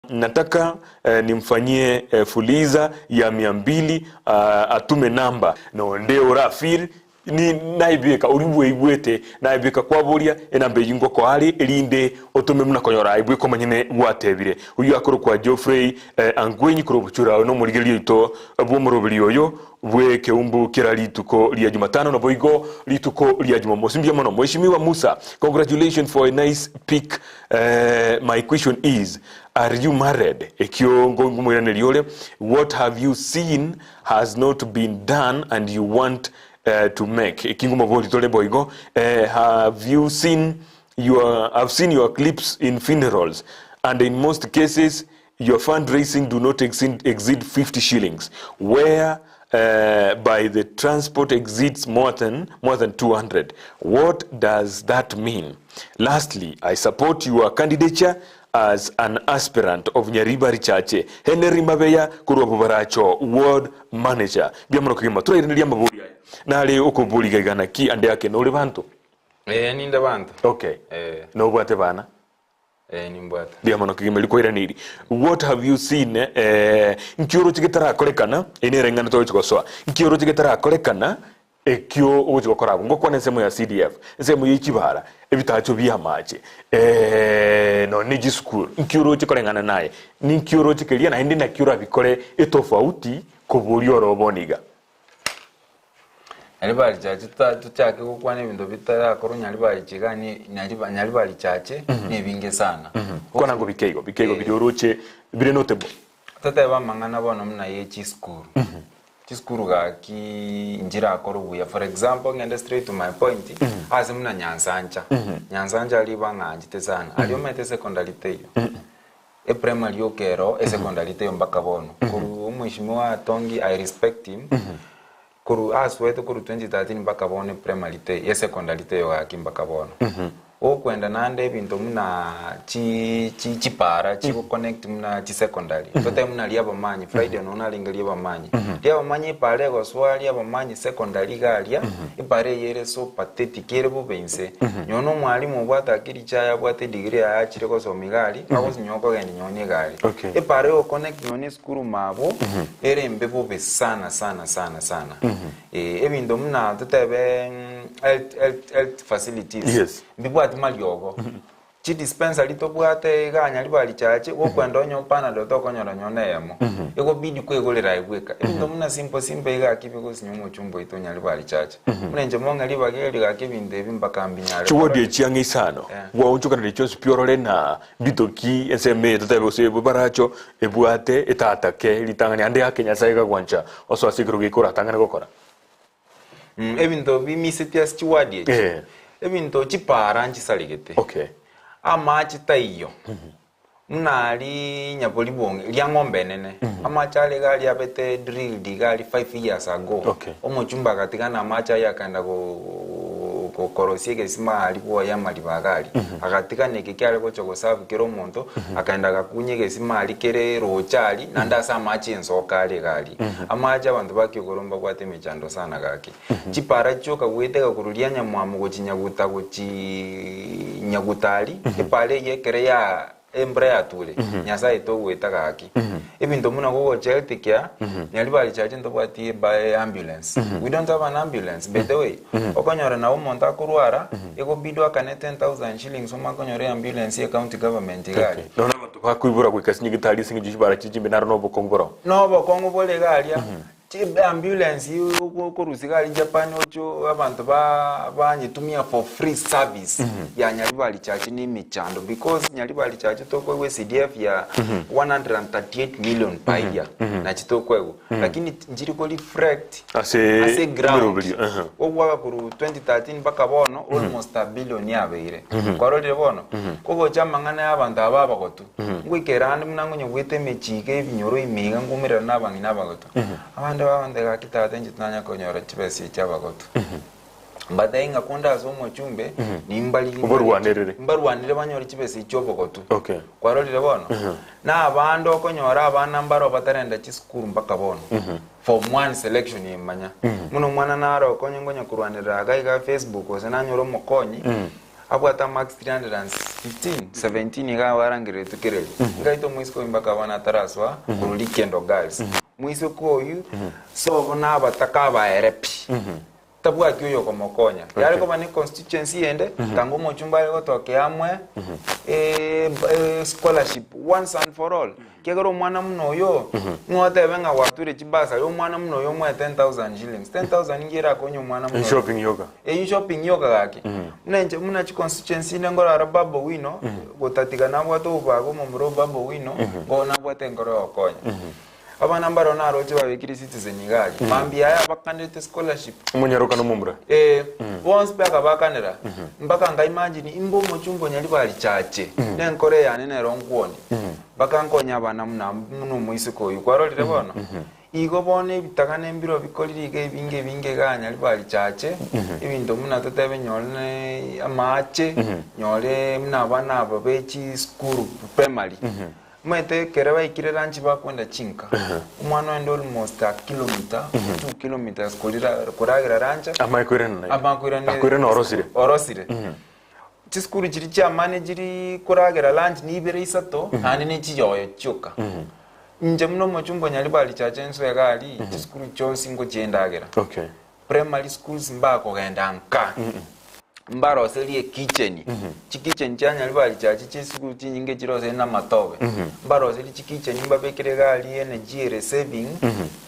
Nataka nimfanyie fuliza ya mia mbili atume namba. Nonde ora feel ni naibeka oria bweigwete naibeka kwaboria enamba eyio ngokoa are erinde otome buna konyora aye bweka omonyene gwatebire. Oyio akorokwa Geoffrey Angwenyi korwa obochore aye nomorigereria oito bw'omoroberi oyo bw'ekeumbu kera rituko ria Jumatano naboigo rituko ria Jumamosi. Mbuya mono Mheshimiwa Musa congratulations for a nice pic My question is, are you married? Ekio ngomoiraneria ore, what have you seen has not been done and you want to make? Eki ngomoboria tore boigo, have you seen your, I've seen your clips in funerals and in most cases your fundraising do not exceed, exceed 50 shillings where uh, by the transport exceeds more than, more than 200. What does that mean? Lastly, I support your candidature as an aspirant of Nyaribari Chache. Henry Mabeya korwa Bobaracho ward manager. Mbuya mono kegima torairaneria amabori aya. Nare okoboriga iga naki ande ake nore banto? Ee, ninde banto. Okay. Ee. Nobwate bana? Ee, nimbwate. Mbuya mono kegima rikoiraneiri. What have you seen eh, nki oroche getarakorekana, eye nere eng'ana togochi gosoa. Nki oroche getarakorekana ekio ogochi gokora abwo. Ngokwana ensemo ya CDF, ensemo ye chibara, ebitacho bia amache, eh, nonye ne chisukuru. Nki oroche koreng'ana naye? Ninki oroche keria naende naki orabikore etofauti koboria oro bono iga? Nyaribari chache tochake gokwana ebinto bitarakorwa nyaribari chiga ni nyaribari chache nebinge sana. Kwana ngo bike igo, bike igo biria oroche bire notable. Totebe amang'ana bono buna ye chisukuru. Chisukuru gaki nchirakorwe buya. For example ng'ende straight to my point, ase buna Nyansancha. Nyansancha aria bang'anchete sana. Aria omanyete secondary teiyo. Eprimary yoka ero, esecondary teiyo mpaka bono. Korwa omweshimiwa Atongi I respect him, korwa asoete korwa 2013 mpaka bono eprimary teiyo, esecondary teiyo gaki mpaka bono. Okwenda naende ebinto buna chi chi chipara chigoconnect buna chisecondary, totebe buna Riabamanyi, Friday nonya narenge Riabamanyi. Riabamanyi epara egosoa Riabamanyi secondary iga aria, epara eyio ere so pathetic ere bobe inse. Nonye na omwalimu obwate akili chiaye abwate edegree yaye achire gosoma iga aria, agosinywa okogenda nonye na egari. Okay. Epara egoconnect nonye na esukuru mabo, ere embe bobe sana sana sana sana. Eh, ebinto buna totebe health, health, health facilities Yes. mbibwati mariogo chidispensary tobwate iga Nyaribari chache gokwenda onye opanadol tokonyora nonye na eyemo egobidi kwegorera aye bweka ebinto buna simple simple iga gaki bigosinya omochumba oito Nyaribari chache buna inche mong'e ribaga eri gaki ebinto ebi mpaka mbinyare Chiwodi korora. echi ang'e isano Eh. gwaonchokanire chionsi pi orore na mbito ki ensemo eye totebe gose baracho ebwate etatake ritang'ani ande ake Nyasaye gagwancha osoa ase ekerogo eke oratang'ane gokora. Ebinto bimiseti ase chiwadi echi, Eh. ebinto chipara nchisaregete, Okay. amache taiyo, buna aria nyaboribonge ria ng'ombe enene, amache are iga aria abete drilled iga aria five years ago, Okay. omochumba agatigana amache ayio akaenda go- go- korosia egesima aria bwoye amariba iga aria, agatigana eke kiare gocha goserve kera omonto, akaenda agakunya egesima aria kere roche aria, naende ase amache ensoka are iga aria. Amache abanto ba kiogoro mbabwate emechando sana gaki. Chipara chioka goeteka korwa ria Nyamwamu gochia Nyaguta gochii Nyaguta aria, epara eyio ekere ya embura yature, Nyasaye togoeta gaki. Ebinto buna gogocha health care, Nyaribari chache ntobwati eba ambulance. We don't have an ambulance by the way. Okonyora nabo omonto akorwara, egobidwa akane 10,000 shillings omanye konyora eambulance ye county government iga aria. Nonya abanto bakoibora goika ase nyagetari ase eng'encho chibara chire chimbe naro nobokong'u boroo. Nobokong'u bore iga aria, Chiambulance okorusia iga aria Japan oche abanto ba banyetumia for free service ya Nyaribari Church ne emechando because Nyaribari Church tokoegwa eCDF ya 138 million per year nachi tokoegwa lakini nchiri ko reflect Ase ase ground emeroberio, aha. ogwaka korwa 2013 mpaka bono almost a billion yabeire kwarorire bono kogocha amang'ana ya abanto aba abagotu Ngoikera ande buna ngonyegwete emechiiko y'ebinyoro ime iga ngoumerera nabang'ina abagotu. Abande bagontebia, Gaki tata, inche tinanya konyora chibesa echi chi'abagotu. Mbatebie ng'a konde ase omochumbe, nimbarigi Obarwanerere. mbarwanere banyore chibesa echi chi'obogotu. Okay. Kwarorire bono? Na abande okonyora abana mbaro batarenda chisukuru mpaka bono. Form one selection emanya. Buna omwana naro okonye nkonya korwanerera iga iga Facebook gose nanyore omokonyi, abwate amarks 300 and. 15, 17 iga barangereretwe kereri. Ngaite omoiseke oyio mpaka bono atarasoa korwa Rikendo Girls. Moiseke oyio sobo nabataka abaere pi. Tabwati oyokomokonya. Yare koba ne constituency ende, tanga omochumba are gotokea amwe scholarship once and for all. Ekiagera omwana buna oyo, ng'o otebe ng'a gwature chibasari, omwana buna oyo omoe 10,000 shillings. 10,000 inki erakonye omwana buna oyo? Shopping yoka. Eyio shopping yoka gaki. Buna inche buna chiconstituency inde nkorara Babu Owino, gotatiga nabwate obobaga omomura o Babu Owino, bono nabwate enkoro yogokonya. Abana mbareo naroche babekire Citizen iga aria. Mambia aya abakanete scholarship. Omonyaroka na omomura. Eh, bonsi pe akabakanera. Mpaka nka imagine imbe omochungu onyari barichache. Nenkoro eyane nero nkwoni. Mpaka nkonye abana buna buna omoiseke oyio. Kwarorire bono? Igo bono ebitagane mbiro bikorire iga ebinge ebinge iga anyari barichache, ebinto buna totebe nyore ne amache, nyore buna abana aba be chisukuru primary. Omanyete ekero baikire lunch bakwenda chinka, omwana oende almost a kilometer, 2 kilometers korira koragera lunch, Amae koirana naye. ama koirana Akoirana orosire. Orosire. Chisukuru chiria chiamani chiri koragera lunch ni ibere isato, naende ne chiyoyo chioka. Inche buna omochumba o Nyaribari Church ense iga aria, chisukuru chionsi ngochiendagera. Primary schools mbakogenda nka, mbaroserie ekitchen, chikitchen chia Nyaribari Church chisukuru chinyinge chiroserie na amatobe, mbaroserie chikitchen mbabekere iga aria energy ere saving,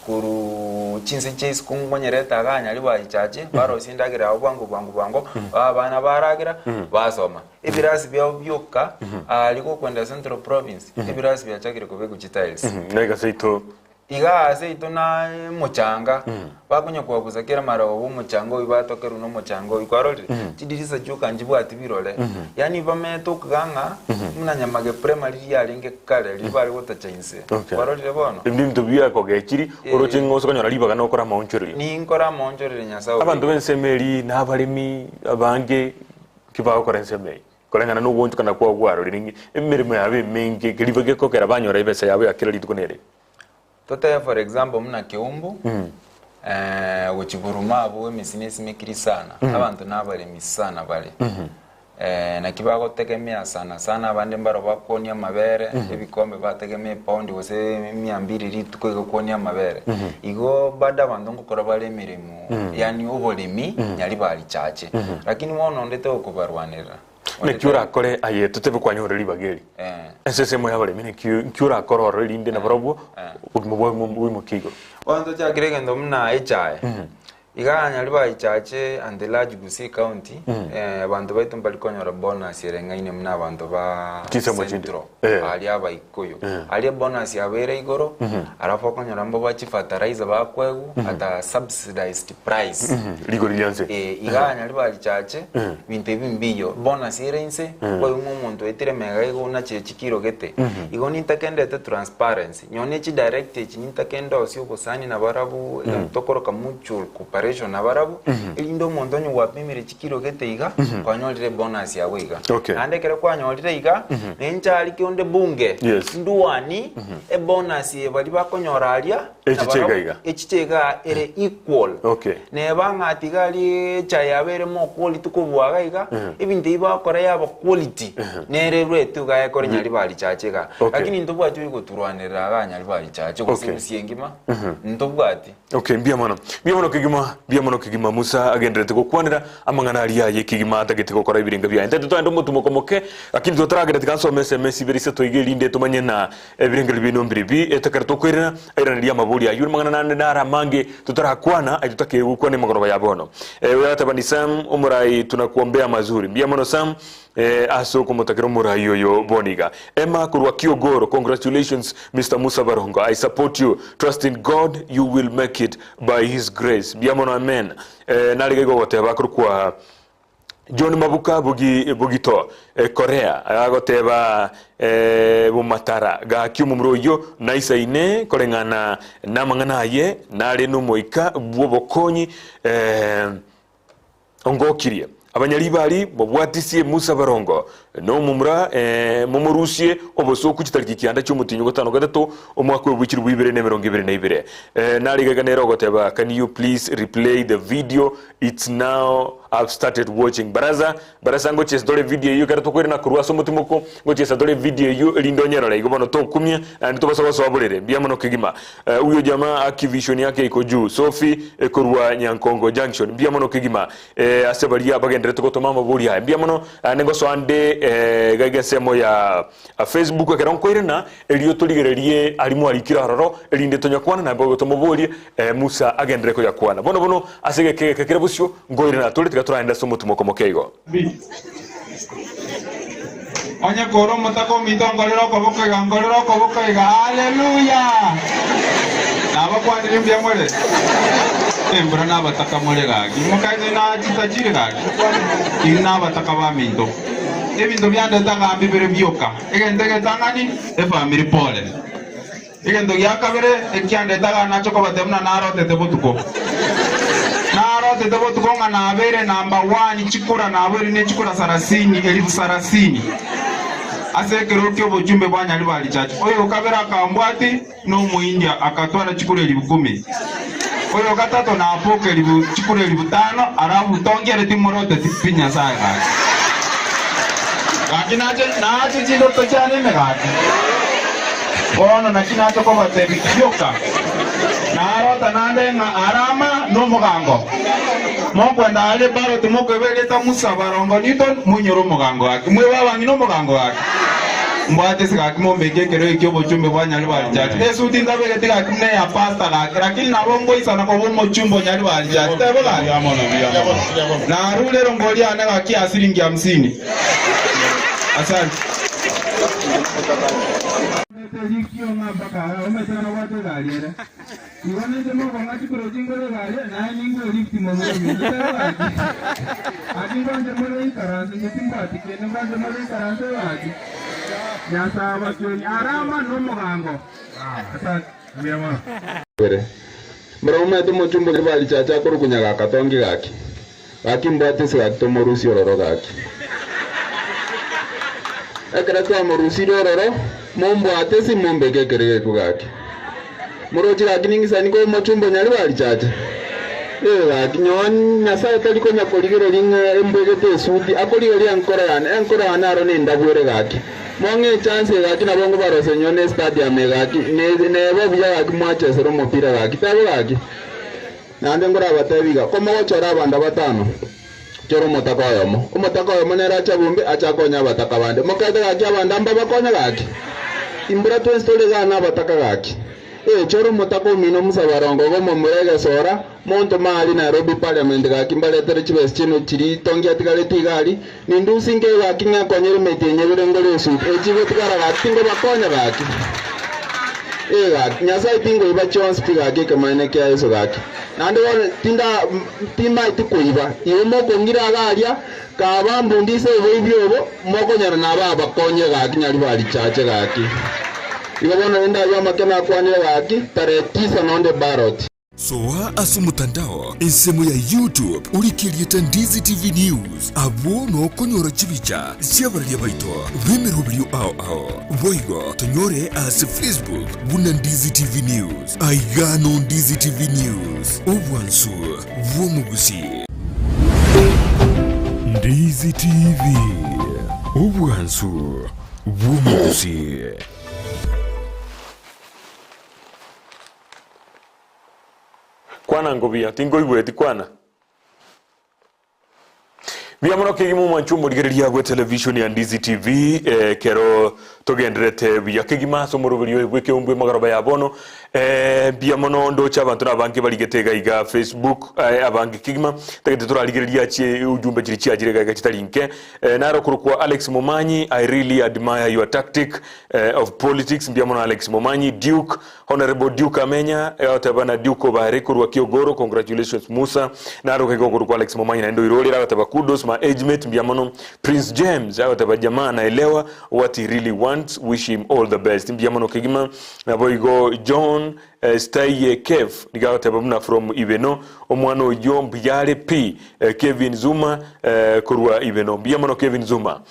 korwa chinse chia isiko nkonyereta igaa Nyaribari Church, barosie endagera yabo bwango bwango bwango, abana baragera, basoma. Ebirasi biabo bioka, aria gokwenda Central Province, ebirasi biachakire kobekwa chitiles. Naiga seito. Iga aase aito na omochanga, bakonya koabusa kera marogoba omochanga oyio batokerwe nomochanga oyio. Kwarorire? Chidirisa chioka nchibwati birore. Yaani bamete okog'a ng'a buna Nyamage Primary riarenge kare riria bare gotacha inse. Kwarorire bono? Ebi nebinto biakogechiri, oroche ng'a ose konyora ribaga nokore amaonchorerio. Ninkore amaonchorerio Nyasae oria. Abanto b'ensemo eria na abaremi abange ki bagokora ensemo eye? Koreng'ana nogoonchokana kwao kwarorire ng'a emeremo yabo emenge, keribo gekogera banyora ebesa yabo ya kera rituko nere. Totebe for example buna Keumbu, gochia Buruma abwo emesi nesimekiri sana, abanto nabaremi sana bare. Naki bagotegemea sana sana abande mbaro bakwonia amabere, ebikombe bategemea epaundi gose mia mbiri rituko iga kwonia amabere. Igo bado abanto ngokora bare emeremo yaani oboremi nyari barichache. Lakini bono onde tokobarwanerera. Naki orakore aye totebe kwanyorire ribaga eri? Ase ensemo y'abaremi naki nki orakore ororo erinde nabarobwo obogima bwabo boimokie igoro? Bono tochakire egento buna echae. Iga Nyaribari Church and the large Gusii County, abanto baito mbari konyora bonus ereng'aine buna abanto ba Chinsemo chinde. Central, Eh. aria Abaikuyu. Aria bonus yabo ere igoro, alafu okonyora mboba chifertilizer bakoegwa at a subsidized price. Rigori ria nse. Eh, iga Nyaribari Church, binto ebi mbiyo, bonus ere inse, koigwa ng'a omonto oetire mega iga onachire chikiro gete. Igo nintakendete transparency. Nonye ne chidirect echi nintake ndosie obosani nabarabwo, egento tokoroka mutual cooperation nabarabwo, erinde omonto onye gwapimire chikiro gete iga, kwanyorire ebonus yago iga. Okay. Naende ekero kwanyorire iga, nencharike onde bunge, Yes. ndwani, ebonus eye baria bakonyora aria, Echiche iga nabarabwo, iga. echiche iga ere equal. Okay. Neba ng'a tiga aria echae yabo ere more quality kobua iga iga, ebinto ebi bagokora yaba quality, nere erwete iga ekore Nyaribari Church igaa. Okay. Lakini ntobwati oyogoturwanerera igaa Nyaribari Church gose Okay. Gusii engima, ntobwati. Okay, mbuya mono. Mbuya mono kegima, mbuya mono kegima Musa agendererete gokwanera amang'ana aria aye kegima atagete gokora ebirenga biaye. Ntete twaende omotumoko moke, lakini totaragenda tiga nsome SMS ibere isato iga erinde tomanye na Ebirengererio biaino mbiribi, etekero tokoirana, airaneria amabori ayio amang'ana naende nare amange totarakwana, ayio totakeire gokwana emegoroba ya bono. Eh, oyo agateba ni Sam, omorai tunakuombea mazuri. Mbuya mono Sam, eh, ase okomotakera omorai oyo bono iga. Emma korwa Kiogoro, congratulations Mister Musa Barongo, I support you, trust in God, you will make it by his grace. Mbuya mono amen. Eh, nare iga igogoteba korokwa John Mabuka Bugi, Bugito eh, Korea agoteba eh, bomatara gaki omomura oyio naisaine koreng'ana namang'ana aye nare nomoika bw'obokonyi eh, ongokirie abanyaribari mobwatisie Musa Barongo nomomura eh, momorusie obosoku chitariki kianda chi'omotienyi ogatano gatato omwaka oyo bw'echilifu ibere na emerongo ebere na ibere eh, nare iga nere ogoteba can you please replay the video it's now. I've started watching. Baraza, Barasa ngochiesa tore video eyio ekero tokoirana korwa ase omotimoko, ngochiesa tore video eyio erinde onyerore. Igo bono tokumia naende tobasa gosoa borere. Mbuya mono kegima. Huyo jamaa aki vision yake iko juu. Sophie korwa Nyankongo Junction. Mbuya mono kegima. Ase baria bagenderete gotoma amabori aya. Mbuya mono naende ngosoa nde iga iga ensemo ya Facebook ekero nkoirana erio torigererie aria mwarikire aroro erinde tonyakwana naende boigo tomoborie Musa agenderere koyakwana. Bono bono ase egeka egeke kere bosio nkoirana tore tiga toraende ase omotimoko moke igo. Onye kore omotaka ominto nkorere okoboko iga, nkorere okoboko iga, Haleluya! Nabakwanire mbuya more? Embura nabataka more gaki, mokaete na chitajiri gaki, inwe nabataka baminto. Ebinto biandete iga mbibere bioka, egento egetang'ani, efamiri pole. Egento gia kabere ekiandete iga nache kobatebia buna narotete botuko. Narotete botuko ng'a nabeire number one chikura naboire ne chikura sarasini, elifu sarasini, ase ekerogo ki'obochumbe bwa Nyaribari Church. Oyo kabere akambwati nomoindia akatwara chikura elifu kumi. Oyo gatato naboka elifu chikura elifu tano alafu tongiere timoroteti pi Nyasaye gaki. Gaki nache nache chindoto chiane ime gaki. Bono naki nache kobatebia gioka. Narota naende ng'a Arama nomogango. Mokwenda aria Baroti mokoeba erieta Musa barongo Newton moinyore omogango gaki. Mwebe abang'ina omogango gaki. Mbwate ase gaki mombeke ekero eki obochumbe bwa Nyaribari Church. Esuti ntabegeti gaki buna eya pastor gaki lakini nabo ngoisana koba omochumbe o Nyaribari Church. Teba gaki. Narure erongori yane gaki ya siringi hamsini. Asante. Igo nainche mokong'a chikuro chingore egari, naye ningwe lift momura ominto tebe gaki. Gaki ngonche more ikaranse inche timbwati kende ngonche more ikaranse gaki. Nyasae abachwenie Arama nomogango. Asante. Mbuya mono. Bere. Mbarabwo omanyete omochumba oria barichache akorokwa Nyagakatongi gaki. Gaki mbwate ase gaki tomorusie ororo gaki. Ekero twamorusirie ororo, mombwate ase mombeke ekerogo ekio gaki. Moroche gaki ningisani koba omochumba o Nyaribarichache? Ee gaki, nyowe Nyasae tari konya korigereria ng'a embwegete esuti, akorigereria enkoro yane, enkoro yane aro nendabu ere gaki. Mong'e echance eye gaki nabo nkobarosia nyowe ne estadium eye gaki, nebe buya gaki mwachesera omopira gaki, tebo gaki? Naende nkorabateebie iga, komogochora abanda batano, chora omotaka oyomo. Omotaka oyomo nere ache abumbe, ache akonye abataka bande. Mokaete gaki abanda mbabakonye gaki? Imbura twensi tore igaa nabataka gaki. Ee, chora omotaka omino omosabarongo iga omomura egesora, montome aria Nairobi Parliament gaki mbaretere chibesa chiaino chiria tongi atigareti iga aria, nindusie nkeigo gaki ng'ekonyere emeti enye ebere ngore esuti, echi igotigara gaki tingobakonya gaki. Ee gaki, Nyasae tinkoiba chionsi pi gaki ekemaene kia Yeso gaki. Naende bono tinda timaeti koiba. Igo mokong'ira iga aria, kaba mbundise oboibi obo, mokonyora nabo abakonye gaki nyaribarichache gaki. Igo bono rende ayio amake nakwanire gaki, tarehe tisa nonde Barot. Soa ase omotandao ensemo ya YouTube orike erieta Ndizi TV News, abwo nokonyora chibicha chi'abararia baito b'emeroberio ao ao. Boigo tonyore ase Facebook buna Ndizi TV News. Aiga no Ndizi TV News, obwansu bw'omogusi. Ndizi TV, obwansu bw'omogusi. Kwana nkobuya, tinkoigweti, kwana. Buya mono kegima omwancho omorigereria bwe television ya Ndizi TV eh, kero togenderete buya kegima ase omoroberi oyo bw'ekeumbu emagoroba ya bono eh, mbuya mono ndoche abanto nabange barigete iga iga Facebook eh, abange kegima tagete torarigereria chie ujumbe chiri chiachire iga iga chitari nke eh, naro korokwa Alex Momanyi I really admire your tactic eh, of politics mbuya mono Alex Momanyi Duke Honourable Duke Amenya agoteba na Duke Obare korwa Kiogoro congratulations Musa naro iga okorokwa Alex Momanyi naende oirorire agoteba kudos my age mate mbuya mono Prince James agoteba jamaa naelewa what he really wants wish him all the best mbuya mono kegima naboigo John eh, Staiye Kev nigo agoteba buna from Ibeno omwana oyio mbuya are pi eh, Kevin Zuma eh, korwa Ibeno mbuya mono Kevin Zuma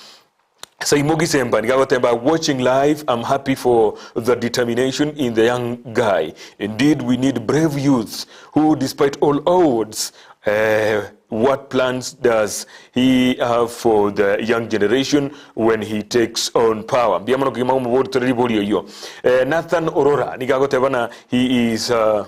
Saimo Gisemba nigo agotemba watching live I'm happy for the determination in the young guy indeed we need brave youths who despite all odds eh, What plans does he have for the young generation when he takes on power? Mbuya mono kegima komobori tore ribori oyio. Eh, Nathan Orora nigo agoteba na he is uh,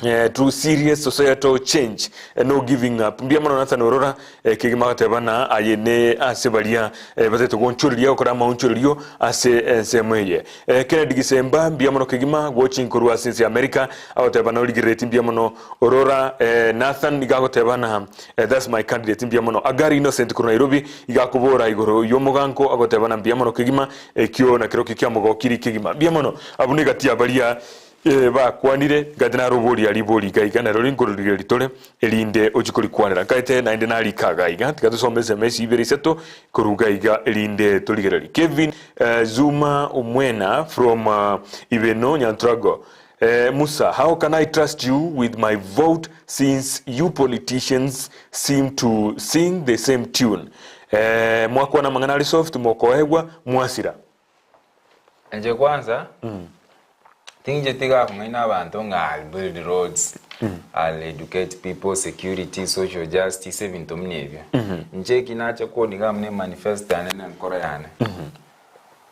eh, through serious societal change eh, no giving up mbuya mono Nathan Orora eh, kegima agoteba na aye ne ase baria eh, batete gonchoreria gokora amaonchorerio ase ensemo eye eh, Kennedy Gisemba mbuya mono kegima watching korwa ase ense ya America agoteba na origerereti mbuya mono Orora eh, Nathan iga agoteba na eh, that's my candidate mbuya mono Agari Innocent korwa Nairobi iga akobora igoro y'omoganko agoteba na mbuya mono kegima ekio nakerokio kiamogokiri kegima mbuya mono abwo negati ya baria eh, bakwanire gati naroboria ribori iga iga naro rinkororigereria tore erinde ochie korikwanera nkaete naende narika iga iga tiga tosome SMS ibere isato korwa iga iga erinde torigererie Kevin eh, Zuma Omwena from uh, Ibeno Nyantrago Eh, Musa, how can I trust you with my vote since you politicians seem to sing the same tune? Eh, mwakwana amang'ana are soft mokoegwa mwasira. Inche kwanza tinche tiga kong'aina abanto ng'a I'll build roads, I'll educate people, security, social justice ebinto buna ebio. Inche eki nacha koniga buna emanifesto yane na enkoro yane.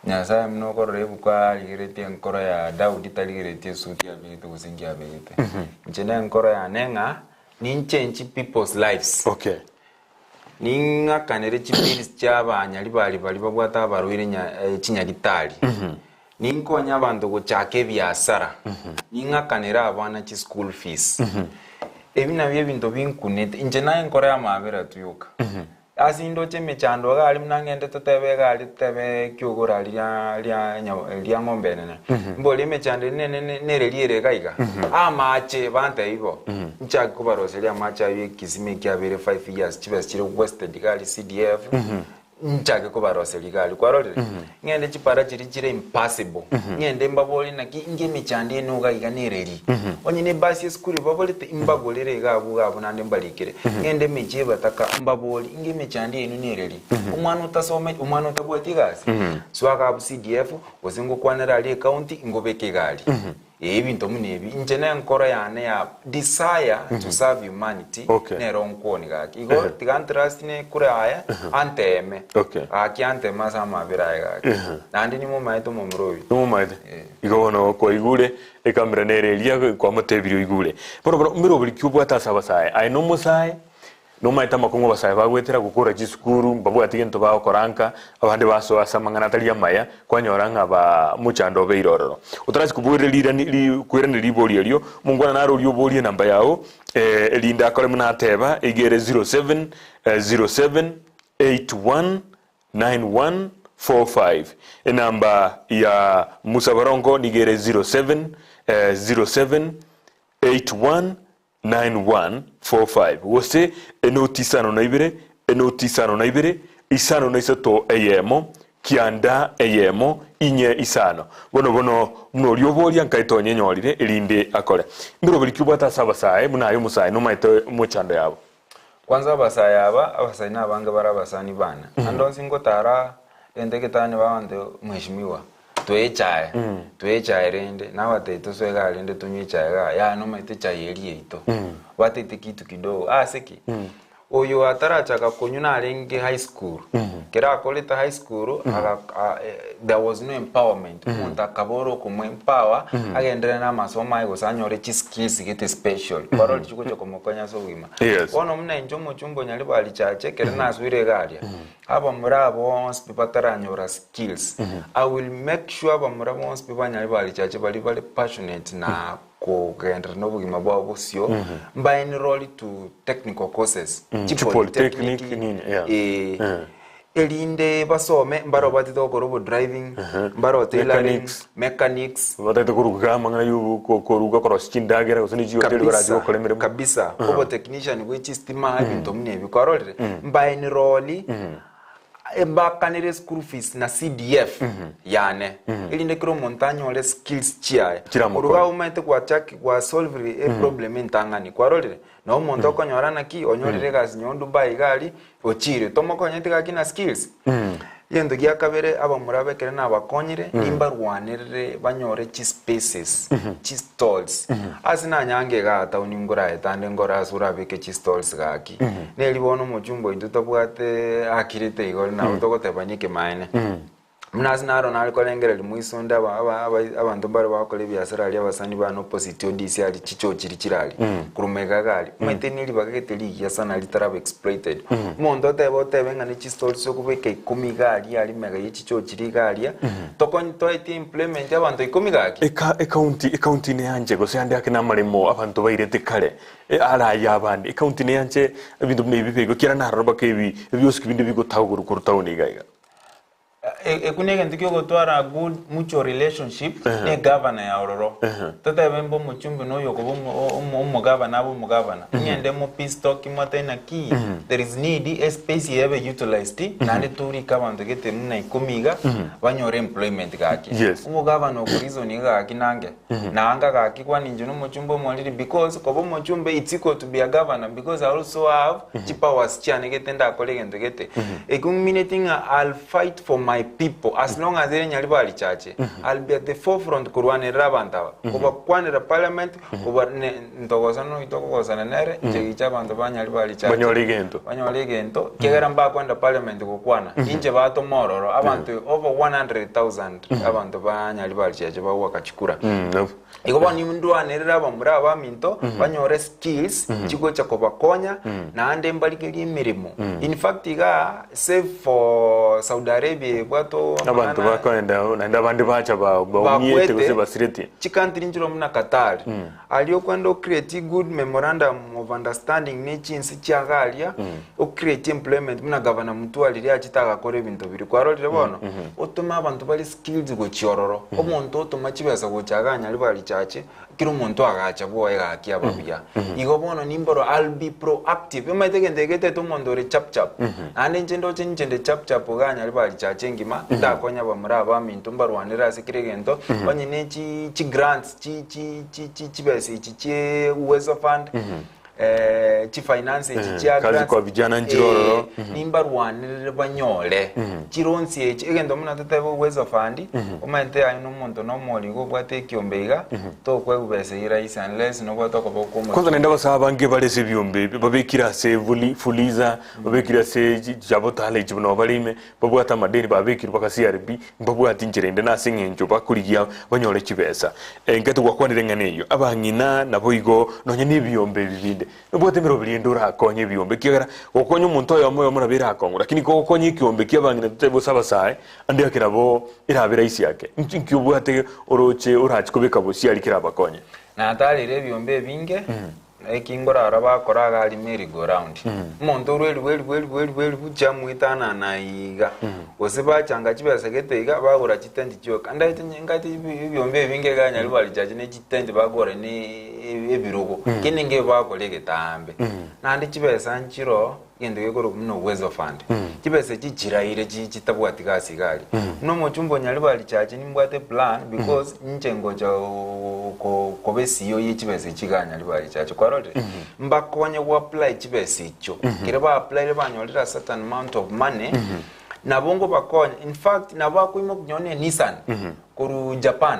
Nyasaye buna okorora ebuku arigeretie enkoro ya Daudi tarigeretie esuti abegete gose inki abegete. Inche na enkoro yane ng'a ninchange people's lives. Okay. Ning'akanere chibills chia abanyari baria baria babwate abarwaire nya chinyagitari. Ninkonye abanto gochaka ebiasara. Ning'akanere abana chischool fees. Ebi nabio ebinto binkunete. Inche naye enkoro y'amabera tu yoka. Ase indoche emechando iga aria buna ngende totebe iga aria totebe ekiogoro aria ria ria ria ng'ombe enene. Mbori emechando ere nene nereri ere iga iga. Amache bantebia igo, nchake kobaroseria amache aywo ekesima ekiabeire five years chibesa chire wasted iga aria CDF, nchake kobaroseria iga aria kwarorire? Ng'ende chipara chiria chire impassable, ng'ende mbaborie naki inki emechando ene iga iga nereri. Onye ne ebasi esukuru baborete, mbagorere iga abwo iga abwo naende mbarikere. Ng'ende emechie ebataka mbaborie, inki emechando yaino nereri? Omwana otasometi, omwana otabwati egasi, soa iga abwo CDF, gose ngokwanere aria ecounty, ngobeke iga aria. Ee, ebinto buna ebi, inche nenkoro yane ya desire to serve humanity, Okay. nero nkwoni gaki. Igo tiga ntrust ne kure aye, anteeme. Okay. Gaki anteeme ase amabera aye gaki. Naende nimomaete omomura oyio. Nomomaete? Igo bono kwaigure ekamera nere eria kwamotebirie oigure. Bono bono mirobori ki obwate ase abasae? Aye nomosae, nomaete amakong'u abasae bagwetera gokora chisukuru, mbabwati gento bagokora nka, abande basoa ase amang'ana atari amaya, kwanyora ng'a ba mochando obeire ororo. Otarasi koboria rirani ri koiraneria ribori erio, omongwana naro oria oborie enamba yao, erinde akore buna ateba, iga ere 07 07 81 9145. Enamba ya Musa Barongo nigo ere 07 07 81 9145 gose enoti isano na ibere enoti isano na ibere isano na isato eyemo kianda eyemo inye isano. Bono bono buna oria oboria nkaete onye enyorire erinde akore. Mbiroberi ki obwate ase abasae buna aye omosae nomaete mochando yabo? Kwanza abasae aba, abasae nabange bare abasani bane. Ande onsi ngotara egento egetani baonte mheshimiwa, toe echae, toe echae rende, nabatebia tosoe igaa rende tonywe echae igaa, yaya nomaete echae eria yaito. Batete kitu kidogo, ase ki? Oyo atarachaka konywa narenge high school, ekero akorete high school, aga a there was no empowerment, omonto akaba ore okomo empower, agenderere na amasomo aye gose anyore chiskills gete special, kwarorire chigocha komokonya ase obogima. Yes. Bono buna inche omochumba o Nyaribari Church, ekero nasoire iga aria, abamura aba bonsi pi bataranyora skills, I will make sure abamura bonsi pi ba Nyaribari Church baria bare passionate na kogenderera na obogima bwabo bosio, mba enroll to technical courses, Chi chipolytechnic, polytechnic nini, yeah. eh, erinde basome, mbare obatete gokora obodriving, mbare o tailoring, Mechanics. mechanics, Batagete koruga amang'ana ya koruga korosia chindagera gose ne chihoteli barache kabisa gokora emeremo. kabisa obotechnician bwe chistima ebinto buna ebi kwarorire mba enroll mbakanere school fees na CDF yane erinde kera omonto anyore skills chiaye Chiramokore. oruga omanyete gwachaki gwasolve eproblem entang'ani kwarorire na omonto okonyora naki onyorire egasi nyo Dubai iga aria ochire tomokonyeti gaki na skills. Egento gia kabere abamura bekere nabakonyire, nimbarwanerere banyore chispaces, chistalls. Ase nanyange igaa town nkoraete ande nkore ase orabeke chistalls gaki. Neri bono omochumba oito tabwate akirete igo nabo togotebania ekemaene. Buna ase naro nare korengereria moiso onde aba aba aba abanto mbare bagokora ebiasara aria abasani bane opposite ODC aria chichochi chiria chire aria, korwa magega iga aria. Omanyete ne ribaga gete rigiya sana ritaraba exploited. Omonto otebe otebe ng'a ne chistori chiokobeka ikomi iga aria aria magega ye chichochi chiria iga aria, tokony toetie employment abanto ikomi gaki. Eka ekaunti ekaunti neyanche gose ande ake namaremo abanto bairete kare araye abande ekaunti neyanche ebinto buna ebi bibe ekiagera naroro mpaka ebi ebiosiki binde bigotagorwa korwa town iga iga. Ekio negento kiogotwara good mutual relationship ne governor ya ororo. Totebe mbe omochumbi na oyo okoba omogavana abe omogavana. Ng'ende mo peace talk mwatebie naki there is need espace eye ebe utilized naende torike abanto gete buna ikomi iga banyore employment gaki. Omogavana oko reason iga gaki nange naanga gaki kwani inche nomochumbi omoriri because koba omochumbi it's equal to be a governor because I also have chipowers chiane gete ndakore egento gete. Ekio ng'mineti ng'a I'll fight for my people as long as ere Nyaribari Chache, I'll be at the forefront korwanerera abanto aba, kobakwanera parliament, koba ne ntogosana noyo tokogosana nere, inche gicha abanto ba Nyaribari Chache Banyore egento. banyore egento, ekiagera mbakwenda parliament gokwana, inche batoma ororo, abanto over 100,000 abanto ba Nyaribari Chache bagoaka chikura. Igo bono nindwanerere abamura abaminto banyore skills chigocha kobakonya naende mbarigerie emeremo. In fact igaa save for Saudi Arabia ebwate Abanto amang'ana bakoenda naende abande bacha ba- baumiete gose bakwete basiretie. chicountry nchire buna Qatar aria okwenda ocreate good memorandum of understanding ne chinse chiaga aria ocreate employment buna Governor Mutua riria achete agakora ebinto biria kwarorire bono otome abanto bare skilled gochia ororo, omonto otoma chibesa gocha iga anyare richache, kera omonto agacha bwoye gaki aba buya. Igo bono nimboro I'll be proactive, omanyete egento eke getaete omonto ore chap chap, naende inche ndoche ninche nde chap chap iga anyare richache engima, ndakonye abamura abaminto mbarwanere ase kera egento, onye ne chi chigrants chi chi chi chi chibesa echi chie Uwezo Fund, chifinance echi chia Kazi grants, kwa vijana nchire ororo. nimbarwanerere banyore chiloans echi egento buna totebe Uwezo Fund omanyete aye na omonto na omorigo obwate ekiombe iga tokoegwa besa eyio rahisi unless nobwate okoboko kwa Kwanza omochie. naende abasae abange bare ase ebiombe ebi babekire ase vuli fuliza babekire ase chi chiabotala echi buna bare ime babwate amadeni babekirwe mpaka CRB mbabwati inchera ende nase eng'encho bakorigia banyore chibesa. Enka tigwakwanire eng'ana eyio, abang'ina naboigo nonya nebiombe ebi binde. Nobwate emeroberi ende orakonye ebiombe ekiagera gokonya omonto oyomo oyomo nabo erakong'u lakini kogokonya ekiombe kia abang'ina totebe gose abasae ande ake nabo erabe rahisi ake. Nki nki obwate oroche orache kobeka bosio aria kerabakonye? Natarire ebiombe ebinge. Eki nkorara bakora iga aria merry go round. Omonto orwa elibu elibu elibu elibu elibu chiamoetanana iga. Gose bachanga chibesa gete iga bagora chitenti chioka. Ndaete ngaete ebiombe ebinge iga nyaribari chache ne chitenti bagora ne ebirogo. Kende nge bagora egetambe. Naende chibesa nchiroo egento gekorokwa buna Uwezo Fund. Chibesa echi chiraire chi chitabwati gasi iga aria. Buna omochumba o Nyaribari Church nimbwate plan because inche ngocha ko koba e CEO ye chibesa echi igaa Nyaribari Church kwarorire? Mbakonye go apply chibesa echio. Ekero ba applyire banyorire a certain amount of money, nabo ngobakonya in fact nabo bakoimokia nonye na eNissan Korwa Japan,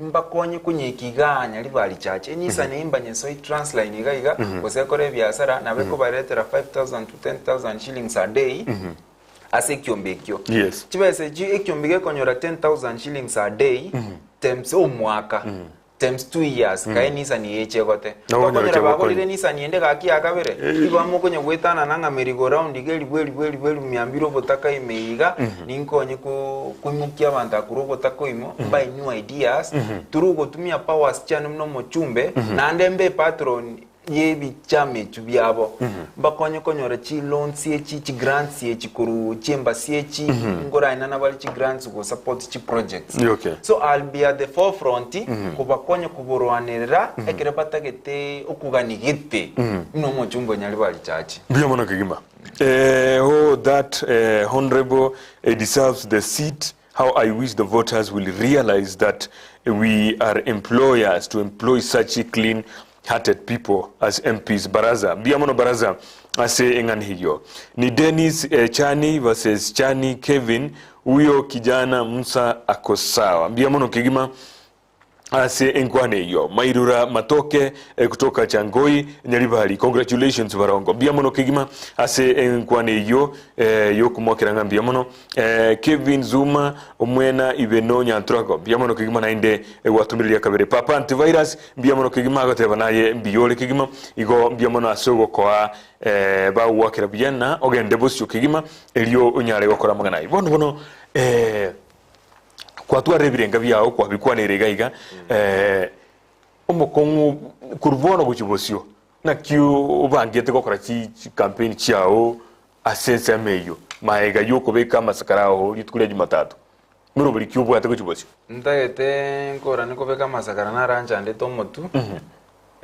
mbakonye konyeka igaa Nyaribari Church. Enisani eyio mbanyesoi Transline iga iga, gose ekore ebiasara, nabo ekobaretera 5000 to 10000 shillings a day ase ekiombe ekio. Yes. Chibesa echio ekiombe gekonyora 10000 shillings a day times omwaka times 2 years kae enisani eye echegote. Nabo okonyora Tokonyora bagorire chegokonya. enisani ende gaki ya kabere, igo mokonya goetanana ng'a merry go round iga elibu elibu elibu elibu mia mbiri obotaka ime iga, Ninkonye koimokia abanto aa korwa obotaka oimo, mbae new ideas, through gotumia powers chiane buna omochumbe, naende mbe epatron y'ebichamechu biabo. Mbakonye konyora chiloans echi, chigrants echi korwa chiembassy echi, nkoraenana bare chigrants gosupport chiprojects. Okay. So I'll be at the forefront kobakonya koborwanerera ekero batagete okogania gete buna omochumbe o Nyaribari Church. Mbuya mono kegima. Eh, oh that eh, honorable eh, deserves the seat how I wish the voters will realize that we are employers to employ such clean hearted people as MPs Baraza mbuya mono Baraza ase eng'ana eyio ni Dennis eh, Chani versus Chani Kevin huyo kijana Musa ako sawa mbuya mono kegima ase enkwana eyio Mairura Matoke eh, kutoka Changoi Nyaribari congratulations Barongo mbuya mono kegima ase enkwana eyio eh, yokomwakera ng'a mbuya mono eh, Kevin Zuma omwena Ibeno Nyantrago mbuya mono kegima naende gwatumireria kabere Papa Antivirus mbuya mono kegima agoteba naye mbuya ore kegima igo mbuya mono ase ogokoa eh, bagwakera buya na ogende bosio kegima erio onyare gokora amang'ana ayio bono bono eh, kwatwarire ebirenga biao kwabikwanire iga iga eh, omokong'u korwa bono gochia bosio naki obangete gokora chi chicampaign chiao ase ensemo eyio maega ya okobeka amasakara ao rituko ria jumatatu meroberi ki obwate gochia bosio? Ntagete nkorane kobeka amasakara naranchandete omotwe,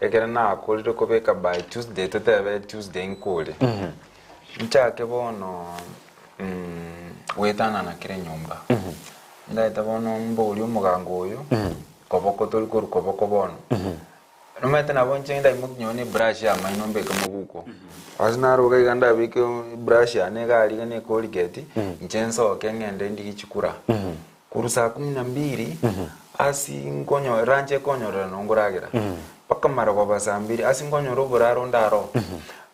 ekero nakorire kobeka by Tuesday totebe Tuesday nkore, nchake bono goetanana kera enyomba. Ntagete bono mborie omogango oyo, koboko tori korwa koboko bono. Nomanyete nabo inche ndaimokia nonye na ebrush ya amaino mbeke mobuko, ase naroka iga ndabeke ebrush yane iga aria iga na ecolgate, inche nsoke ng'ende ndigie chikura. Korwa saa kumi na mbiri, ase nkonyo lunch ekonyorera noo nkoragera, mpaka marogoba saa mbiri, ase nkonyora oboraro onde aro,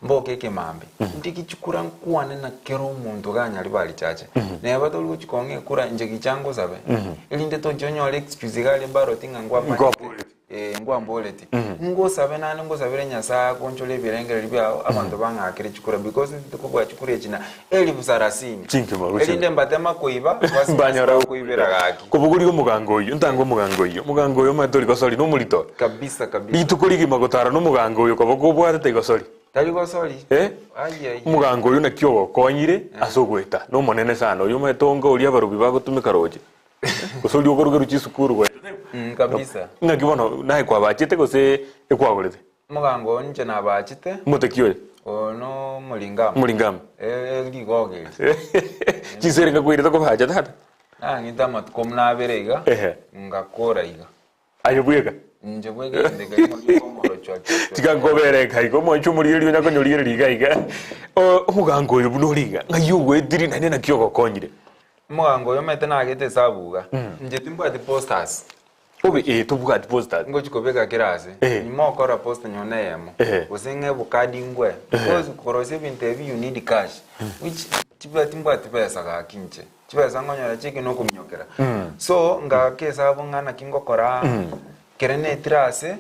mboke ekemambia, ndigie chikura nkwane na kera omonto iga Nyaribari chache. Neba tori gochia kong'a ekura, inche gicha ngosabe, erinde tochia onyore excuse iga aria ebaroti ng'a nkwamanyete. Ee, nkwamboreti, Ngosabe naende ngosabere Nyasae akonchore ebirengererio biao, abanto bang'akere chikura, because intwe tikobua chikura echi na elifu sarasini, Chinkima gochia. erinde mbatema koiba, basi Mbanyora bakoibera gaki. Kobogoria omogango oyio, ntange omogango oyio, omogango oyo omanyete ori gosori nomorito. Kabisa kabisa. Rituko rigima gotara nomogango oyo koba kobwate tari gosori. Tari gosori. Eh? Ai ai. Omogango oyo naki ogokonyire ase ogoeta, nomonene sana oyo omanyete onga oria abarubi bagotumeka roche. Gose oria okorugerwa chisukuru goeta. Mm, kabisa. Ng'aki bono naye kwabachete gose ekwagorete? Omogango oyo inche nabachete. Omoteki oyo? Oyo no omoringamu. Omoringamu. Eh, rigogo eri. Chisere ngakweirete kobacha tata? Nang'ete amatuko buna abere iga, Ehe. ngakora iga. Aye bweka? Inche bweka egento ekerimo gikomoro chwa chwa chwa. Tiga nkobere iga iga, omwancho omorigereria onya konyorigereria iga iga. Omogango oyo buna ore iga, ng'ai ogoetiri naende naki ogokonyire? Omogango oyo omanyete nagete esabu iga, inche timbwati posters. Obe eh tobwati posters. Ngochi kobeka kera ase, Eh. nyuma okora poster nyone eyemo, Eh. gose ng'a ebukadi ngwe, because korosia ebinto ebi you need cash, which chibe timbwati besa gaki inche, chibesa nkonyora chike na okominyokera. So, ngaka esabu ng'a naki ngokora, kere netire ase,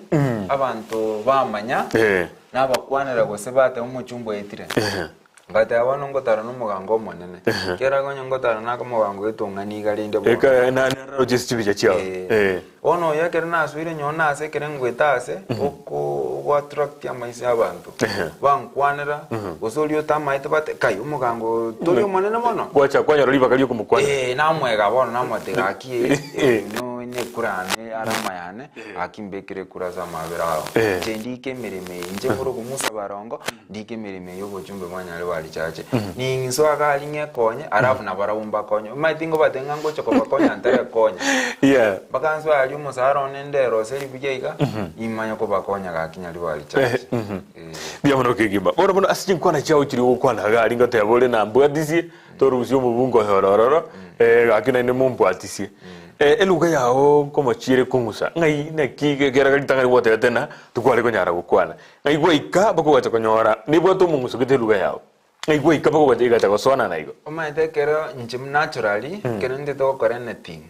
abanto bamanya, Eh. nabakwanera gose bateba omochumba oetire. Eh. Ngateba bono ngotara nomogango omonene, kera onye ngotara naka omogango getong'ani iga rende bono. Eka na naroche ase chibicha chiao. Eh. Eh. Bono oyo ekero nasoire nyoo nase ekero ngoeta ase, oko ogoattracti amaiso ya abanto, Ehe. bankwanera, gose oria otamaete bate kai omogango oyo tori omonene mono? Gwacha kwanyora ribaga ri'okomokwanera. Eh, namoega bono namotebia gaki eh, Eh. oyio nekura yane arama yane, gaki mbekere ekura ase amabera ao. Eh. Inche ndike emeremo eye, inche nkore komusa barongo, Ndike emeremo eye y'obochumbe bwanyare barichache, ning'iswe iga aria ng'ekonye, alafu nabarabwo mbakonye. Omanyete ingobatebia ng'a ngocha kobakonya ntarekonya. Yeah. Mpaka nsoe aria omosara one nderose ribuya iga, nimanye kobakonya gaki nyari barichache. Eh. Mbuya mono kegima. Bono bono ase chinkwana chiao chiria ogokwana iga aria ngoteba ore nambwatisie, torusie omobungo oyo ore ororo, eh, gaki naende mombwatisie. Eh, eluga yao nkomochiere kong'usa, ng'ai naki kera ritang'ani gwatebete ng'a tikware konyara gokwana. Ng'ai gwaika bakogacha konyora nebwate omong'uso gete eluga yao? Ng'ai gwaika bakogacha egacha gosoanana igo? Omanyete ekero inche naturally, ekero ntete gokora anything,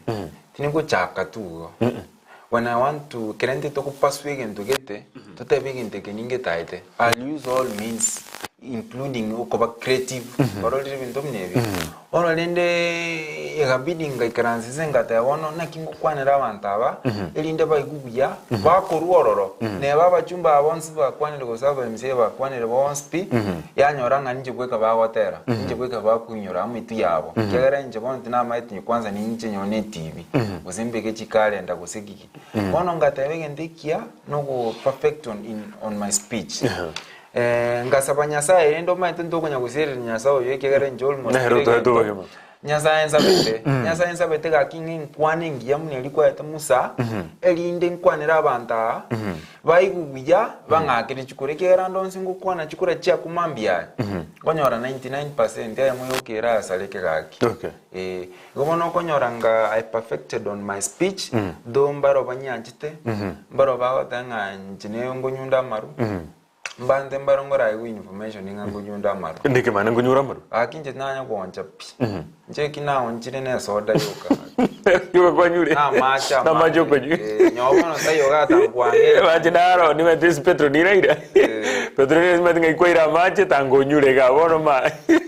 tindi gochaka tu igo. When I want to, ekero ntete go pursue egento gete, totebe egento eke ningetaete, I'll use all means including okoba creative, ororire ebinto buna ebio. Bono rende ekabidi ngaikaransa inse ngateba bono naki ngokwanera abanto aba, erinde baigwe buya, bakorwa ororo, neba abachumba aba bonsi bakwanire gose aba MCA bakwanire bonsi pi, yanyora ng'a ninche bweka bagotera, ninche bweka bakoinyora amo etwe yabo. Ekiagera inche bono tinamaete kwanza ninche nyone etv, gose mbeke chikalenda gose kiki. Bono ngateba egento ekiya, nogo perfect on in on my speech. Ngasaba Nyasaye rende omanyete ntokonya gosiereria Nyasaye oyo ekiagera inche almost Nere kera otoete egento obogima. Nyasae nsabete, Nyasae nsabete gaki ng'a enkwana engiya buna eria kwaete Musa, erinde nkwanere abanto aa, baigwe buya, bang'akere chikura, ekiagera ande onsi ngokwana chikura chiakuma mbuya aye, nkonyora 99% eyemo yoka erasareke gaki. Okay. Eh, igo bono okonyora nga I perfected on my speech, though mbaro banyanchete, mbaro bagoteba ng'a inche nigo nkonyunda amaru, Mbante mbaro ngoraigwe information ng'a nkonyunda amarwa. Ndeke mane nkonyure amarwa. Gaki inche nanya gooncha pi. Inche eki naonchire ne esoda yoka. Yoka kwanyure. Na amache amange. Na amache okonywa. Eh, nyoba bono taiyo gatankwanera. Amache naro nimanyete ase Petero niraira. Petero niraira nimanyete ng'ai kwaira amache tanga onyure igaa bono ma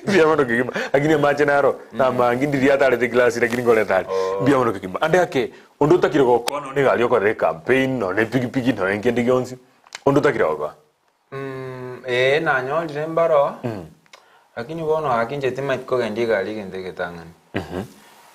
mbuya mono kegima. Lakini amache naro namange ndiria atarete eglasi lakini nkoreta are. Mbuya mono kegima. Ande ake onde otakire gokoa nonye egari okorera ecampaign nonye epikipiki nonye kende gionsi. Onde otakire gokoa. Ee, nanyorire mbaro, lakini bono gaki inche timanyeti kogendia egari egento egetang'ani.